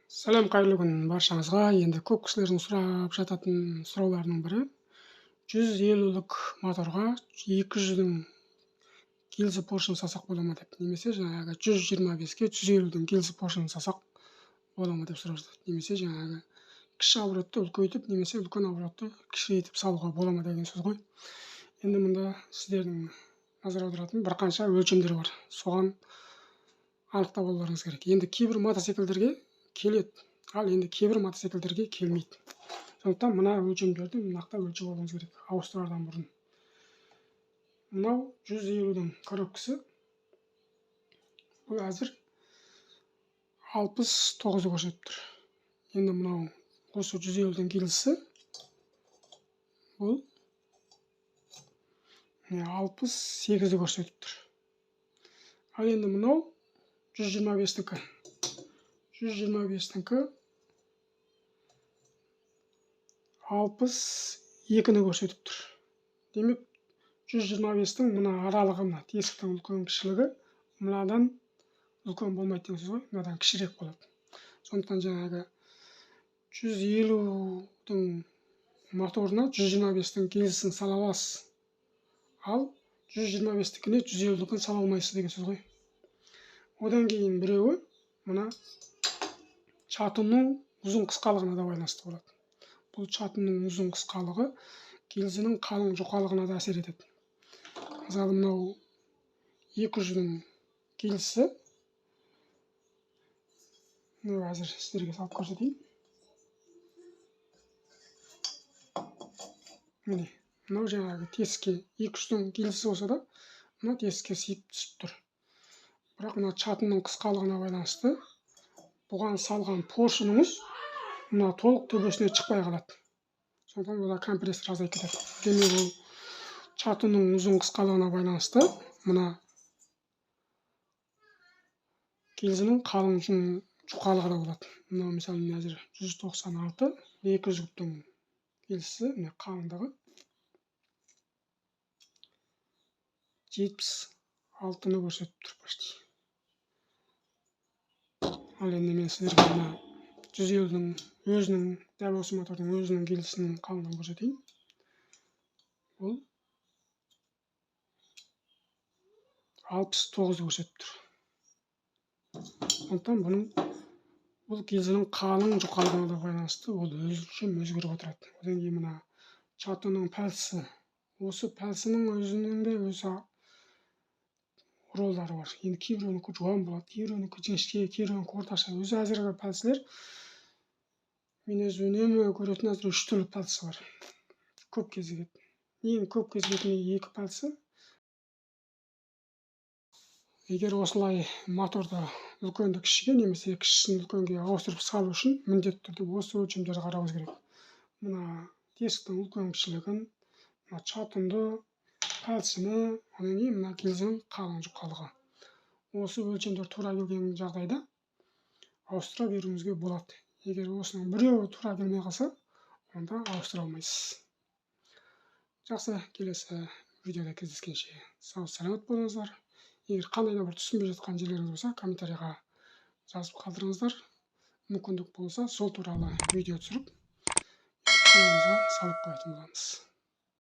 Сәлем, қайырлы күн баршаңызға. Енді көп кісілердің сұрап жататын сұрауларының бірі 150-лік моторға 200-дің гильза поршень салсақ бола ма деп, немесе жаңағы 125-ке 150-дің гильза поршень салсақ бола ма деп сұрап жатады. Немесе жаңағы кіші оборотты үлкейтіп, немесе үлкен оборотты кішірейтіп салуға бола ма деген сөз ғой. Енді мұнда сіздердің назар аударатын бірқанша өлшемдер бар. Соған анықтап алуларыңыз керек. Енді кейбір мотоциклдерге келеді, ал енді кейбір мотоциклдерге келмейді. Сондықтан мына өлшемдерді нақты өлшеп алуыңыз керек ауыстырардан бұрын. Мынау 150-дің коробкасы, бұл әзір 69 көрсетіп тұр. Енді мынау осы 150-дің гильзасы, бұл 68-ді көрсетіп тұр. Ал енді мынау 125-тікі. 125-тікі 62-ні көрсетіп тұр. Демек 125-тің мына аралығы, мына тесіктің үлкен кішілігі мынадан үлкен болмайды деген сөз ғой, мынадан кішірек болады. Сондықтан жаңағы 150-дің моторына 125-тің гильзасын сала аласыз, ал 125-тікіне 150-дікін сала алмайсыз деген сөз ғой. Одан кейін біреуі мына шатынның ұзын қысқалығына да байланысты болады. Бұл шатынның ұзын қысқалығы гильзаның қалың жұқалығына да әсер етеді. Мысалы, мынау 200-дің гильзасы, мынау әзір сіздерге салып көрсетейін. Міне, мынау жаңағы тесікке 200-дің гильзасы болса да, мына тесікке сыйып түсіп тұр. Бірақ мына шатынның қысқалығына байланысты бұған салған поршеніңіз мына толық төбесіне шықпай қалады. Сондықтан онда компрессор азайып кетеді. Демек, ол шатынның ұзын қысқалығына байланысты мына гильзаның қалың жұқалығы да болады. Мынау мысалы мына әзір 196, 200 кубтың гильзасы, мына қалыңдығы 76-ны көрсетіп тұр почти. Ал енді мен сіздерге мына 150-дің өзінің, дәл осы мотордың өзінің гильзасының қалыңдығын көрсетейін. Бұл 69-ды көрсетіп тұр. Сондықтан бұл гильзаның қалың жұқалығына да байланысты ол өлшем өзгеріп отырады. Одан кейін мына шатынның пәлсі, осы пәлсінің өзінің де өзі ролдары бар. Енді кейбіреуінікі жуан болады, кейбіреуінікі жіңішке, кейбіреуінікі орташа. Өзі әзіргі пәлсілер, мен өзі үнемі көретін әзір 3 түрлі пәлсі бар. Көп кезігеді. Ең көп кезігетін 2 пәлсі. Егер осылай моторды үлкенді кішіге немесе кішісін үлкенге ауыстырып салу үшін міндетті түрде осы өлшемдерді қарауымыз керек. Мына тесіктің үлкен кішілігін, мына шатынды, пәлсіні, одан кейін мына гильзаның қалың жұқалығы. Осы өлшемдер тура келген жағдайда ауыстыра беруіңізге болады. Егер осының біреуі тура келмей қалса, онда ауыстыра алмайсыз. Жақсы, келесі видеода кездескенше сау саламат болыңыздар. Егер қандай да бір түсінбей жатқан жерлеріңіз болса, комментарийға жазып қалдырыңыздар. Мүмкіндік болса, сол туралы видео түсіріп, каналымызға салып қоятын боламыз.